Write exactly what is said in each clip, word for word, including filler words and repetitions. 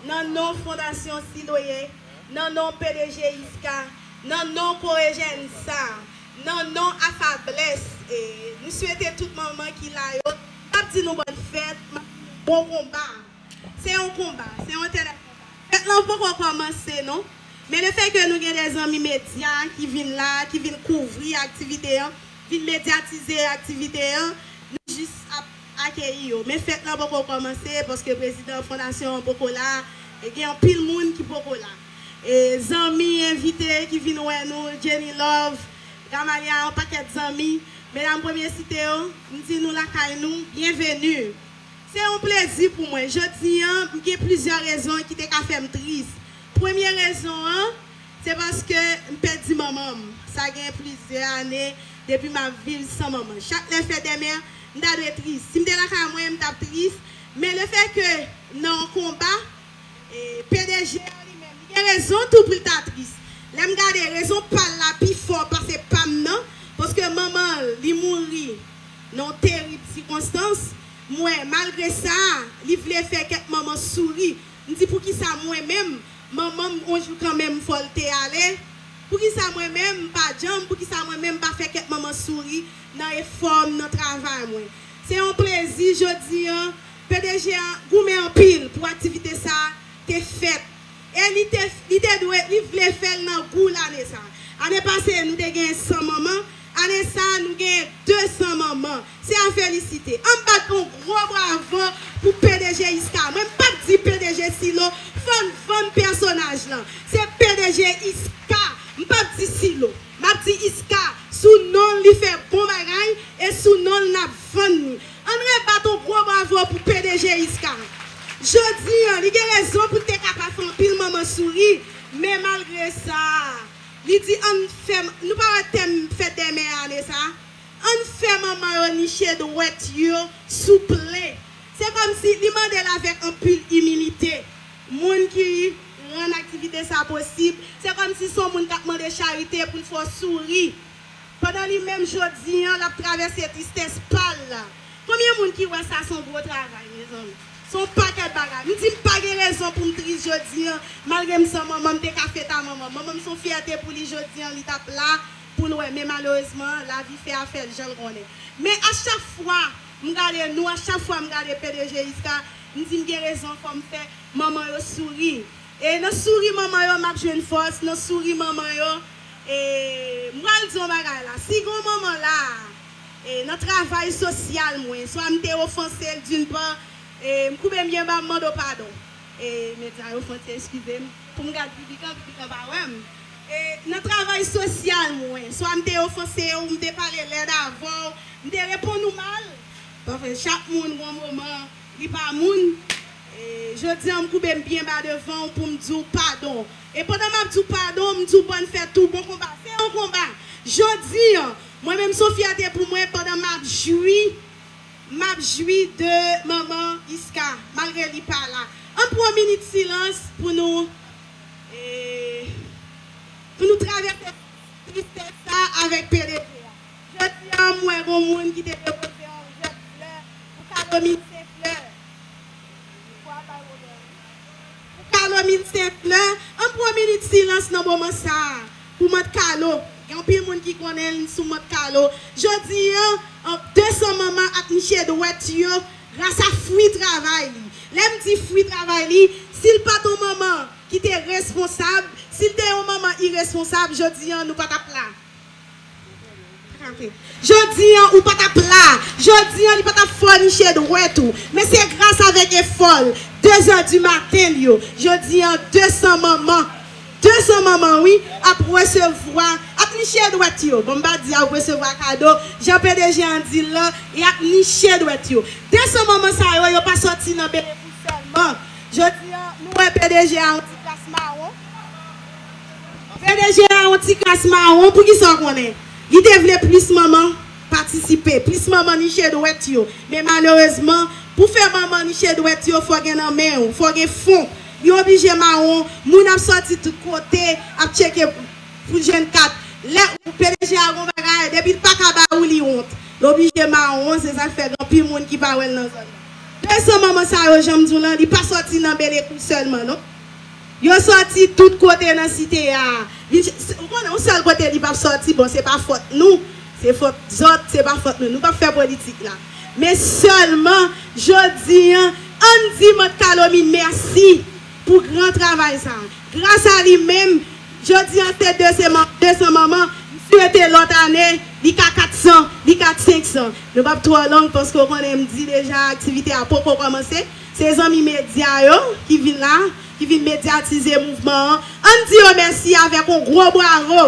Nan non Fondasyon Siloye, nan non P D G Iska, nan non Korejèn sa, nan non Afables, e, nou swete tout manman ki la yo, m ap di nou bòn fèt, m ap di nou bon konba. Se yon konba, se yon etènèl konba. Fèt lan poko kòmanse non. Men lefètke nou gen de zanmi medya ki vin la, ki vin kouvri aktivite an, vin medyatize aktivite an, nou jis ap akeyi yo. Men fèt lan poko kòmanse paske prezidan fondasyon an poko la. E gen anpil moun ki poko la. E zanmi envite ki vin wè nou, Jenny Love, Gamalia, yon pakèt zanmi. Medam premye site yo, m di nou lakay nou, byenveni. Se yon plezi pou mwen. Jodi an, m gen plizyè rezon ki te ka fè m tris. Premye rezon an, se paske m pèdi manman m. Sa gen plizyè ane depi m ap viv san manman. Chak lè fèt dè mè, m ta dwe tris. Si m te lakay mwen, m t ap tris. Men lefètke nan yon konba, e, P D G a li menm, li gen rezon tou pou l ta tris. Lè m gade rezon pa l la pi fò pase pa m nan, paske manman l, li mouri nan yon terib sikonstans. M wè, malgre sa, li vle fè kèk manman souri. M di, poukisa mwen menm, manman m, yon jou kanmenm, fò l te ale? Poukisa mwen menm, m pa djanm? Poukisa mwen menm, m pa fè kèk manman souri nan efò m, nan travay mwen? Se yon plezi jodi an. P D G a goumen anpil pou aktivite sa a te fèt. E li te, li te dwe, li vle fè l nan gou l ane sa. Ane pase, nou te gen san manman. Ane sa, nou gen de san manman. Se a felisite. An n bat yon gwo bravo pou P D G Iska. Mwen, m p ap di P D G Silo, fò n vann pèsonaj lan. Se P D G Iska. M p ap di Silo. M ap di Iska. Sou non l, li fè bon bagay. E sou non l, n ap vann li. Ann rebat yon gwo bravo pou P D G Iska. Jodi an, li gen rezon pou l te ka pa fè anpil manman souri, men malgre sa, li di ann fè, nou pa wè tèm fèt dè mè ane sa? Ann fè manman yo niche dwèt yo, souple. Se kòmsi li mande l avèk anpil imilite. Moun ki rann aktivite sa posib, se kòmsi se yon moun k ap mande charite pou l fè w souri. Pandan li menm jodi an, l ap travèse tristès pa l la. Konbyen moun ki wè sa se yon gwo travay, mezanmi? Se yon pakèt bagay. M di m pa gen rezon pou m tris jodi an, malgre m san manman, m te ka fete a manman m. Manman m se yon fyète pou li jodi an, li t ap la pou l wè. Men malerezman, lavi fè afè l jan l konnen. Men a chak fwa m gade nou, a chak fwa m gade P D G Iska, m di m gen rezon, fò m fè manman yo souri. E nan souri manman yo, m ap jwenn fòs. Nan souri manman yo, e, m pral di yon bagay la. Si gon manman la, e, nan travay sosyal mwen, swa m te ofanse l d'une part, e, m koube m byen ba, m mande w padon. E, medya yo, fò n te eskize m. Pou m gad Vivikan, Vivikan pa wè m. E, nan travay sosyal mwen, swa m te ofanse w, m te pale lèd avè w, m te reponn ou mal. Paske chak moun gon moman li pa moun. E, jodi an, m koube m byen ba devan w pou m di w padon. E pandan m ap di w padon, m di w bòn fèt tou, bon konba. Se yon konba. Jodi an, mwen menm, se yon fyète pou mwen pandan m ap jwi, m ap jwi de manman Iska, malgre li pa la. Ann pran yon minit silans pou nou, e, pou nou travèse tristès sa avèk P D G a. Jodi an, m wè gon moun ki te depoze yon jèt flè pou Kalomil Senflè. Pou Kalomil Senflè, ann pran yon minit silans nan moman sa a pou Mant Kalo. Gen anpil moun ki konnen l sou Mant Kalo. Jodi an, an, de san manman ap niche dwèt yo gras a fwi travay li. Lè m di fwi travay li, si l pa t yon manman ki te responsab, si l te yon manman iresponsab, jodi an, nou pa t ap la. Jodi an, ou pa t ap la. Jodi an, li pa t ap fè w niche dwèt ou. Men se gras avèk efò l, de zè di maten l yo. Jodi an, de san manman, de san manman, wi, ap resevwa, ap niche dwèt yo. Bon, m pa di ap resevwa kado, jan P D G an di l lan, y ap niche dwèt yo. De san manman sa yo, yo pa sòti nan Benebou sèlman. Jodi an, nou wè P D G a yon ti kras mawon. P D G a yon ti kras mawon, poukisa w konnen? Li te vle plis manman patisipe, plis manman niche dwèt yo. Men malerezman, pou fè manman niche dwèt yo, fò gen nan men w, fò gen fon. Li oblije mawon, moun ap sòti tout kote, ap tcheke pou jwenn kat. Lè ou P D G a gon bagay, depi l pa ka ba ou, li wont. Li oblije mawon, se sa k fè gen anpil moun ki pa wè l nan zòn nan. De san manman sa yo, jan m di w lan, li pa sòti nan Belekou sèlman, non. Yo sòti tout kote nan site a. Li, ou konnen, yon sèl kote li p ap sòti, bon, se pa fòt nou, se fòt zòt, se pa fòt nou. Nou p ap fè politik la. Men sèlman, jodi an, ann di Mant Kalomi mèsi pou gran travay sa. Gras a li menm, jodi an se de san man-, de san manman, m swete lòt ane, li ka kat san, li ka senk san. Nou p ap twò long paske w konnen m di deja aktivite a poko kòmanse. Se zanmi medya yo ki vin la, ki vin medyatize mouvman an. Ann di yo mèsi avèk yon gwo bwavo.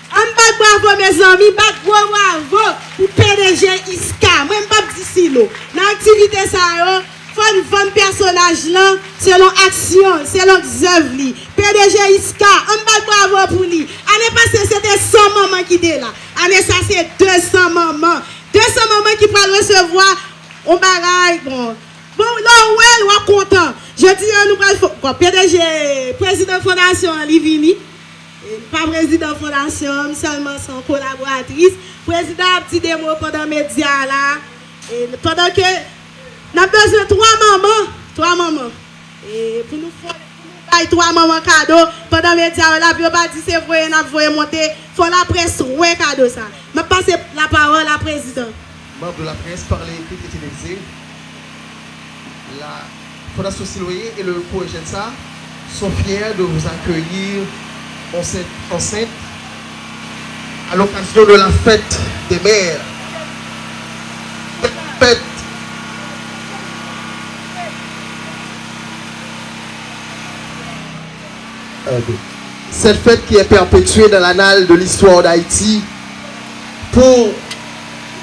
Ann bat bwavo, mezanmi, bat gwo bwavo pou P D G Iska. Mwen, m p ap di silo. Nan aktivite sa yo, fò n vann pèsonaj lan selon aksyon, selon zèv li. P D G Iska, ann bat bwavo pou li. Ane pase, se te san manman ki te la. Ane sa, se de san manman. De san manman ki pral resevwa yon bagay, bon. Bon, lè w wè l, w ap kontan. Jodi a, nou pral fè, bon, P D G, prezidan fondasyon an, li vini. E, li pa prezidan fondasyon an, m sèlman se yon kolaboratris. Prezidan ap di de mo pandan medya a la. E, pandan ke n ap bezwen twa manman, twa manman. E, pou nou fè, pou nou bay twa manman kado, pandan medya yo la, pou yo pa di se voye n ap voye monte, fò laprès wè kado sa. M ap pase lapawòl a prezidan. Membres de la presse, parlez, écrivez et télévisez. La Fondation Siloé et le Courrier Gensa sont fiers de vous accueillir en cette enceinte à l'occasion de la fête des mères. Fête. Cette fête qui est perpétuée dans l'annale de l'histoire d'Haïti pour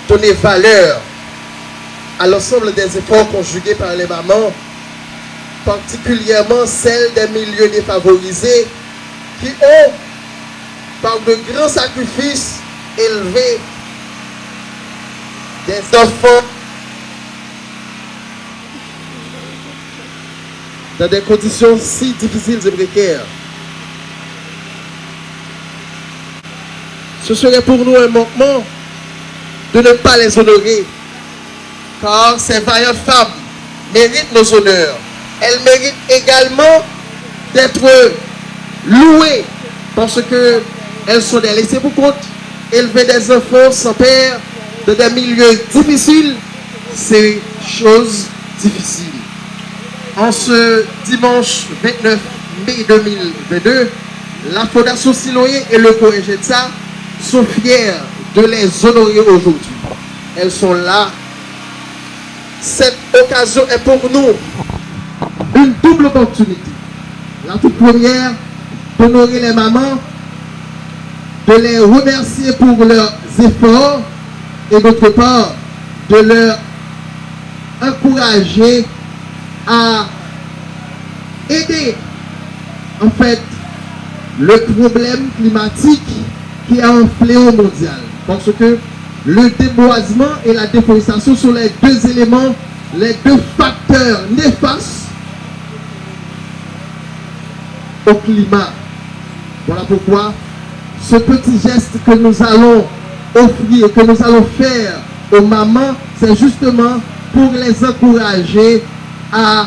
donner valeur à l'ensemble des efforts conjugués par les mamans, particulièrement celles des milieux défavorisés, qui ont, par de grands sacrifices, élevé des enfants dans des conditions si difficiles et précaires. Ce serait pour nous un manquement de ne pas les honorer, car ces vaillantes femmes méritent nos honneurs. Elles méritent également d'être louées parce que elles sont des laissés pour compte, élever des enfants sans père dans des milieux difficiles, c'est chose difficile. En ce dimanche vingt-neuf mai deux mille vingt-deux, la Fondation Siloé et le Courrier Gensa sont fiers de les honorer aujourd'hui. Elles sont là. Cette occasion est pour nous une double opportunité. La toute première, d'honorer les mamans, de les remercier pour leurs efforts et d'autre part, de leur encourager à aider, en fait, le problème climatique qui est un fléau mondial. Parce que le déboisement et la déforestation sont les deux éléments, les deux facteurs néfastes au climat. Voilà pourquoi ce petit geste que nous allons offrir, que nous allons faire aux mamans, c'est justement pour les encourager à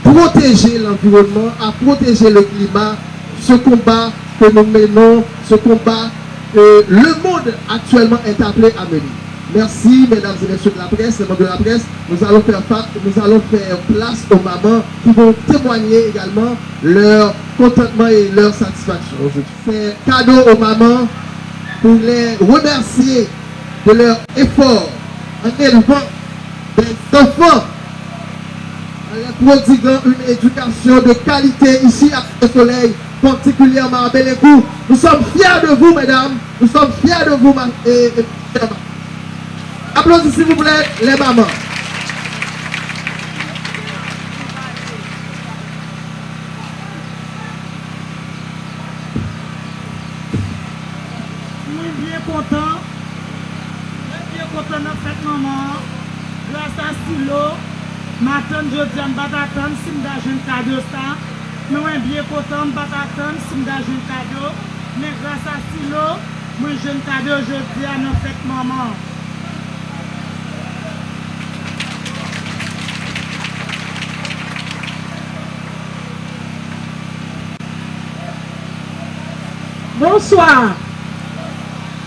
protéger l'environnement, à protéger le climat, ce combat que nous menons, ce combat que le monde actuellement est appelé à mener. Merci, mesdames et messieurs de la presse, les membres de la presse. Nous allons faire fa-, nous allons faire place aux mamans qui vont témoigner également leur contentement et leur satisfaction aujourd'hui. C'est cadeau aux mamans pour les remercier de leur effort en élevant des enfants, en leur prodiguant une éducation de qualité ici à Cité Soleil, particulièrement à Belekou. Nous sommes fiers de vous, mesdames. Nous sommes fiers de vous, ma-, et, et, chers mamans. Applaudissez, s'il vous plaît, les mamans. Mwen byen kontan. Mwen byen kontan nan fèt manman an. Gras a Silo, m atann jodi a, m pa t atann si m ta jwenn kado sa. Men mwen byen kontan, m pa t atann si m ta jwenn kado. Men gras a Silo, Mwen jwenn kado jodi a nan fèt manman. Bonswa.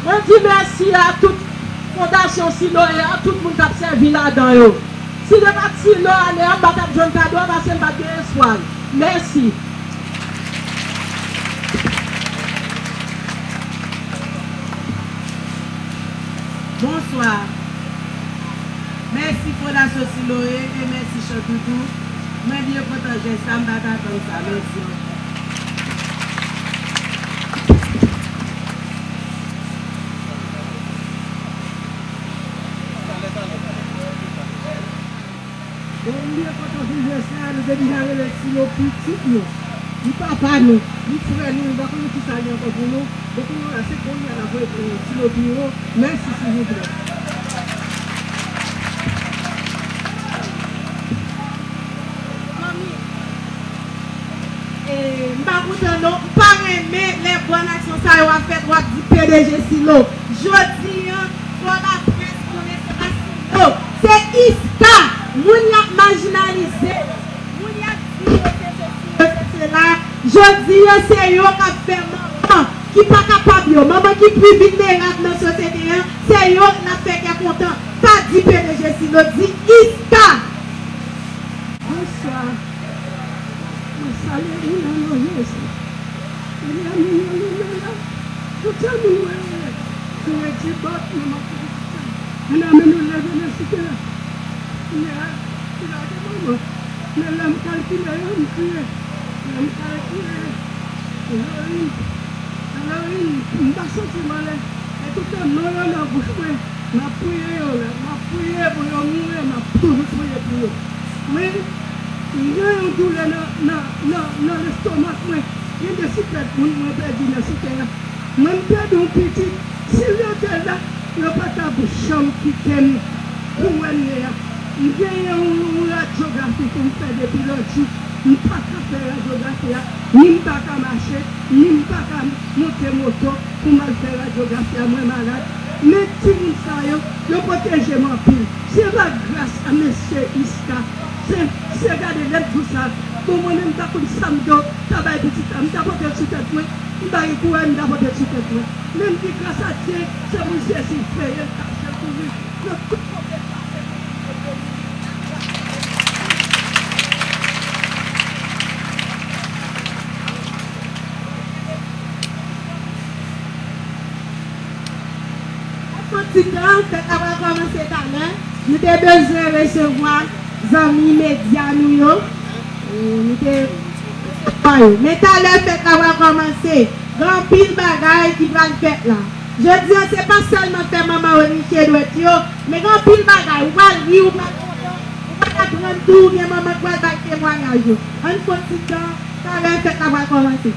Mwen di mèsi a tout Fondasyon Siloe a, tout moun k ap sèvi ladan yo. Si se pa t Silo ane a, m pa t ap jwenn kado a paske m pa t gen espwa. Mèsi. Bonswa. Mèsi Fondasyon Siloe e mèsi Chandoudou. Mwen byen kontan jès sa, m pa t atann sa. Mèsi anpil. Bon, m byen kontan pou jès la, nou te deja rele Silo pitit nou. Li papa nou, li frè nou, nou pa konnen kisa li ankò pou nou. Bon, kounye a, se kounye a n ap voye, eh, Silo pi wo. Mèsi, silvouplè. Fanmi, eh, m pa kontan non. M pa renmen lè bòn aksyon sa yo ap fèt, w ap di P D G Silo. Jodi a, fò laprès konnen se pa Silo, se Iska. Moun y ap majinalize, moun y ap di yo se sesi, yo se sela. Jodi a, se yo k ap fè manman ki pa kapab yo, manman ki pi vilnerab nan sosyete an, se yo n ap fè kè kontan. Pa di P D G Silo, di Iska. Bonswa. Mwen salye William Moïse. William, William, William, William. Tout sa moun mwen yo ye. Mwen di bòt, mwen manke tout sa. Mwen nan men nou leve nan site a. Kounye a, ti la gen manman. Men lè m kalkile yo, m kriye. Lè m kalkile, Elohim, Elohim, m pa santi m anlè. E toutan non yo nan bouch mwen, m ap priye yo, m ap priye pou yo mouri, m ap toujou priye pou yo. Men, m gen yon doulè nan, nan, nan, nan lestomak mwen. Gen de sipèt moun mwen pèdi nan site a. Mwen, m pèdi yon pitit. Si l yo te la, yo pa t ap janm kite m pou wè m ye a. M genyen yon, yon radyografi pou m fè depi lòt jou. M pa ka fè radyografi a, ni m pa ka mache, ni m pa ka monte moto pou m al fè radyografi a, mwen malad. Men timoun sa yo, yo pwoteje m anpil. Se pa gras a mesye Iska. Se, se gade lèt dous sa. Bon, mwen menm m pa konn sa m ta bay pitit la. M ta pote l sou tèt mwen. M pa gen kouraj, m ta pote l sou tèt mwen. Men m di gras a Dye, se pou Jezi veye l, kache l, kouvri l nan tout kote l pase pou li. Yon ti tan, fèt la pral kòmanse talè. Nou te bezwen resevwa zanmi medya nou yo. E, nou te resevwa yo. Men talè fèt la pral kòmanse. Gen anpil bagay ki pral fèt la. Jodi a, se pa sèlman fè manman yo niche dwèt yo, men gen anpil bagay. Ou pral ri, ou pral kontan, ou pral aprann tou, gen manman k pral bay temwayaj yo. Ann fè yon ti tan, talè fèt la pral kòmanse.